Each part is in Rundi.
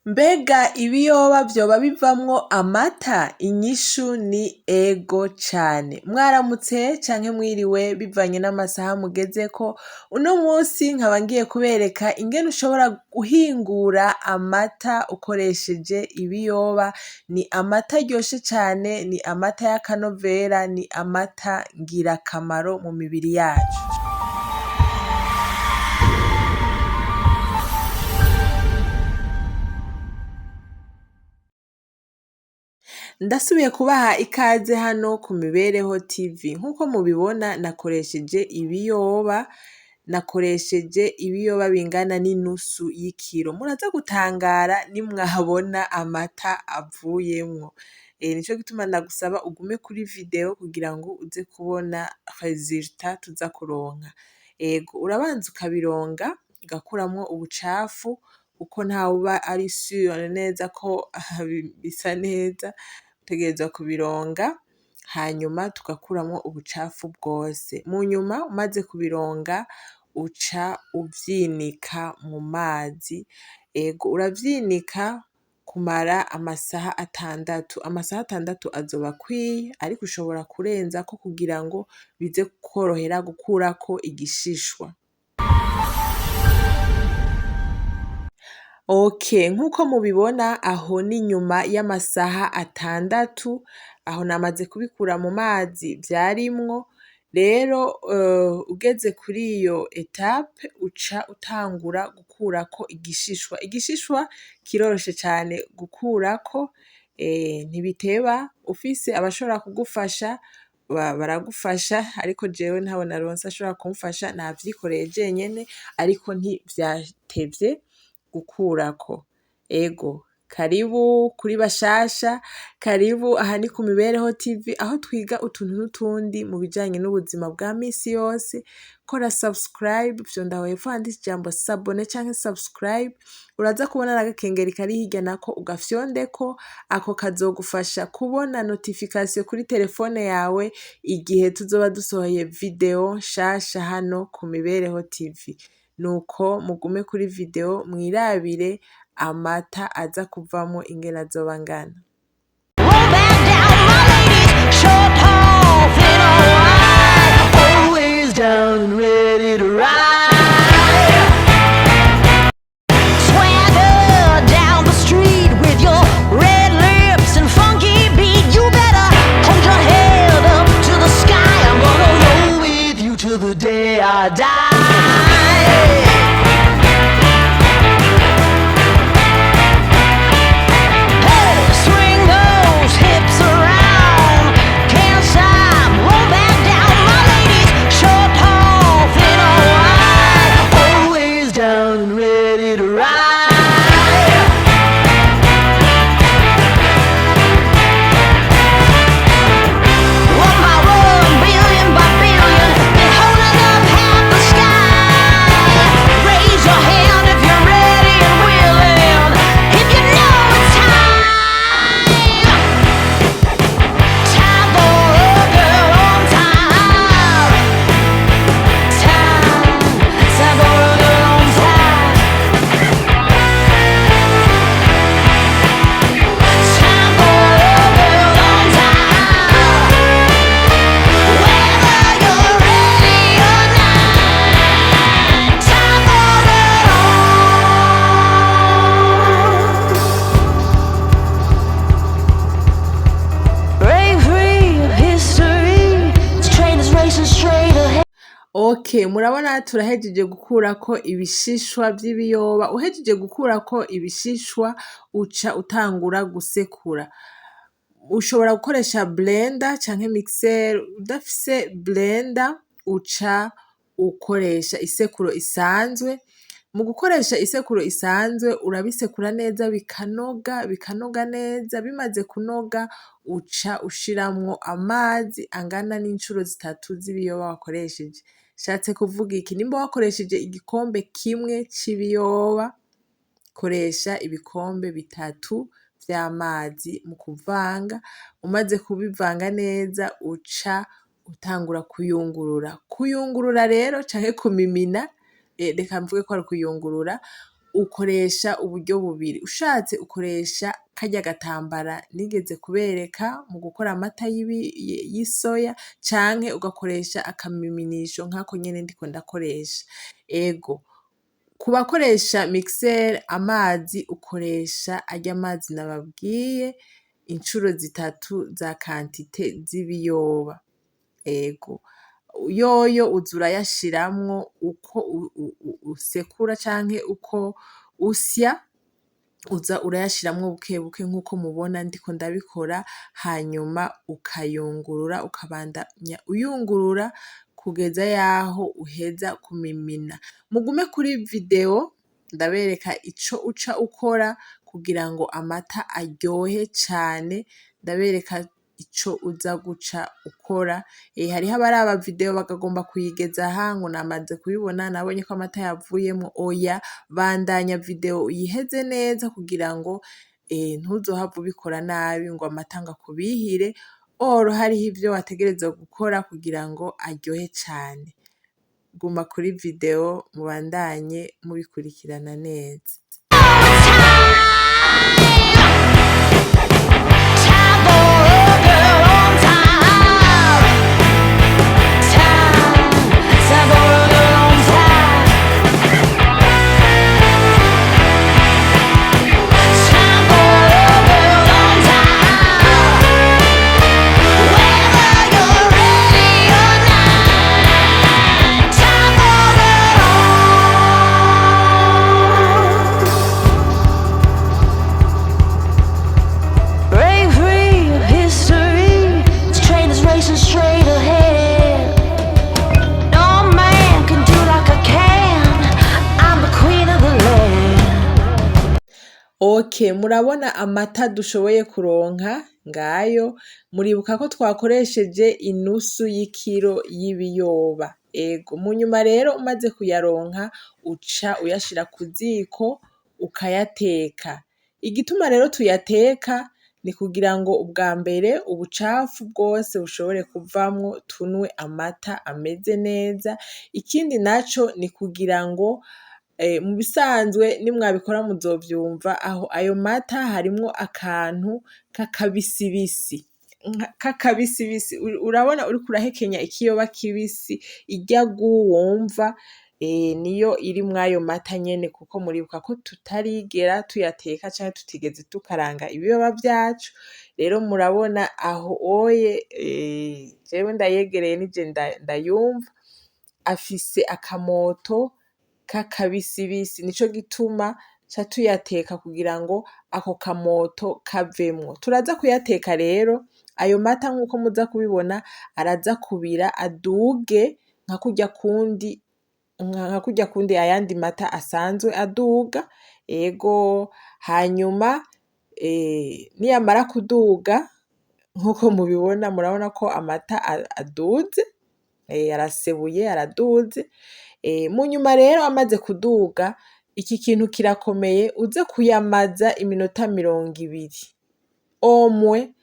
Mbega ibiyoba vyoba bivamwo amata? Inyishu ni ego cane. Mwaramutse canke mwiriwe bivanye n'amasaha mugezeko, uno musi nkaba ngiye kubereka ingene ushobora guhingura amata ukoresheje ibiyoba, ni amata aryoshe cane, ni amata y'akanovera, ni amata ngirakamaro mu mibiri yacu. Ndasubiye kubaha ikaze hano ku Mibereho TV. Nkuko mubibona nakoresheje ibiyoba, nakoresheje ibiyoba bingana n'inusu y'ikiro. Muraza gutangara nimwabona amata avuyemwo. Nico gituma ndagusaba ugume kuri video kugira ngo uze kubona resultat tuza kuronka. Ego urabanza ukabironga ugakuramwo ubucafu kuko ntawuba ari sure neza ko bisa neza, utegerezwa kubironga hanyuma tugakuramwo ubucafu bwose. Mu nyuma umaze kubironga uca uvyinika mu mazi, ego uravyinika kumara amasaha 6, amasaha 6 azoba akwiye ariko ushobora kurenzako kugira ngo bize kukworohera gukurako igishishwa. Ok, nkuko mubibona aho ni nyuma y'amasaha 6, aho namaze kubikura mu mazi vyarimwo, rero ugeze kuri iyo etape uca utangura gukurako igishishwa. Igishishwa kiroroshe cane gukurako, ntibiteba ufise abashobora kugufasha baragufasha, ariko jewe ntabo naronse ashobora kumfasha navyikoreye jenyene, ariko ntivyatevye gukurako. Ego karibu kuri bashasha, karibu aha ni ku Mibereho TV aho twiga utuntu n'utundi mu bijanye n'ubuzima bwa misi yose. Kora subscribe, fyonda aho hepfo handitse ijambo s'abonner canke subscribe, uraza kubona n'agakengeri kari hirya nako ugafyondeko, ako kazogufasha kubona notification kuri telefone yawe igihe tuzoba dusohoye video nshasha hano ku Mibereho TV. Nuko mugume kuri video mwirabire amata aza kuvamwo ingene azoba angana. Roll back down, my ladies, short, tall, thin or wide, always down and ready to ride. Swagger down the street with your red lips and funky beat. You better hold your head up to the sky. I'm gonna roll with you till the day I die. Hey, swing those hips around. Can't stop, roll back down, my ladies. Short, tall, thin or wide, always down and ready to ride. One by one, billion by billion, been holding up half the sky. Raise your hand if you're ready and willing. If you know it's time, time for a girl on time. Time, time for a girl on time. Time for a girl on time. Whether you're ready or not, time for it all. Break free of history. This train is racing straight ahead. Ok, murabona turahejeje gukurako ibishishwa vy'ibiyoba, uhejeje gukurako ibishishwa uca utangura gusekura. Ushobora gukoresha blender canke mixer, udafise blender uca ukoresha isekuro isanzwe. Mu gukoresha isekuro isanzwe urabisekura neza bikanoga, bikanoga neza, bimaze kunoga uca ushiramwo amazi angana n'incuro 3 z'ibiyoba wakoresheje. Nshatse kuvuga iki? Nimba wakoresheje igikombe kimwe c'ibiyoba, koresha ibikombe 3 vy'amazi mu kuvanga, umaze kubivanga neza uca utangura kuyungurura. Kuyungurura rero canke kumimina, reka mvuge ko ari ukuyungurura, Ukoresha uburyo bubiri: ushatse ukoresha karya gatambara nigeze kubereka mu gukora amata y'isoya, canke ugakoresha akamiminisho nkako nyene ndiko ndakoresha. Ego, ku bakoresha mixer, amazi ukoresha arya mazi nababwiye incuro zitatu za quantité z'ibiyoba. Ego, yoyo uza urayashiramwo uko usekura canke uko usya, uza urayashiramwo bukebuke nkuko mubona ndiko ndabikora, hanyuma ukayungurura, ukabandanya uyungurura kugeza yaho uheza kumimina. Mugume kuri video ndabereka ico uca ukora kugira ngo amata aryohe cane, ndabereka ico uza guca ukora. Hariho abaraba video bakagomba kuyigeza aha ngo namaze kubibona, nabonye ko amata yavuyemwo. Oya, bandanya video uyiheze neza kugira ngo ntuzohave ubikora nabi ngo amata ngo akubihire, or hariho ivyo wategerezwa gukora kugira ngo aryohe cane. Guma kuri video mubandanye mubikurikirana neza. Time for a girl on time. Time, time for a girl on time. Time for a girl on time. Whether you're ready or not. Time for a girl on. Break free of history. This train is racing straight ahead. No man can do like I can. I'm the queen of the land. Ok, murabona amata dushoboye kuronka ngayo. Muribuka ko twakoresheje inusu y'ikiro y'ibiyoba. Ego, mu nyuma rero umaze kuyaronka uca uyashira ku ziko ukayateka. Igituma rero tuyateka ni kugira ngo ubwa mbere ubucafu bwose bushobore kuvamwo, tunwe amata ameze neza. Ikindi naco ni kugira ngo mu bisanzwe nimwabikora muzovyumva, aho ayo mata harimwo akantu k'akabisibisi, k'akabisibisi. Urabona uriko urahekenya ikiyoba kibisi, irya goût wumva niyo iri mwayo mata nyene, kuko muribuka ko tutarigera tuyateka canke tutigeze tukaranga ibiyoba vyacu. Rero murabona aho oye, jewe ndayegereye nije ndayumva, afise akamoto k'akabisibisi, nico gituma ca tuyateka kugira ngo ako kamoto kavemwo. Turaza kuyateka rero ayo mata, nkuko muza kubibona araza kubira aduge nka kurya kundi ayandi mata asanzwe aduga. Ego, hanyuma niyamara kuduga nkuko mubibona, murabona ko amata aduze, arasebuye, araduze. Mu nyuma rero amaze kuduga, iki kintu kirakomeye, uze kuyamaza iminota 20, omwe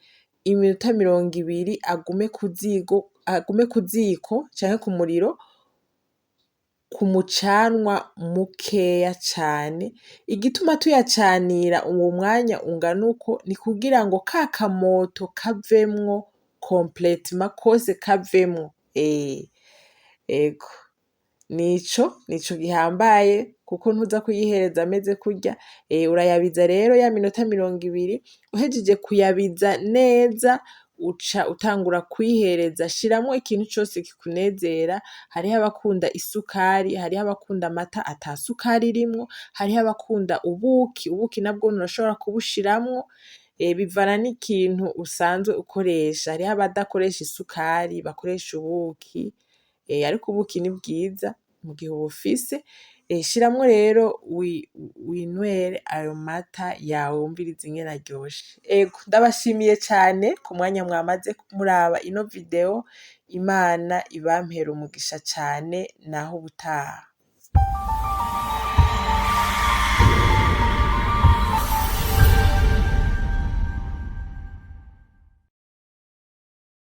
iminota 20, agume kuzigo, agume kuziko canke ku muriro ku mucanwa mukeya cane. Igituma tuyacanira uwo mwanya ungana uko ni kugira ngo ka kamoto kavemwo complètement, kose kavemwo. Ego, nico gihambaye, kuko ntuza kuyihereza ameze kurya. Urayabiza rero ya minota 20, uhejeje kuyabiza neza uca utangura kwihereza. Shiramwo ikintu cose kikunezera: hariho abakunda isukari, hariho abakunda amata ata sukari irimwo, hariho abakunda ubuki, ubuki nabwo urashobora kubushiramwo, bivana n'ikintu usanzwe ukoresha. Hariho abadakoresha isukari bakoresha ubuki, ariko ubuki ni bwiza mu gihe ubufise. Shiramwo rero winywere ayo mata yawe, wumvirize ingene aryoshe. Ego, ndabashimiye cane ku mwanya mwamaze muraba ino video. Imana ibampere umugisha cane, naho ubutaha.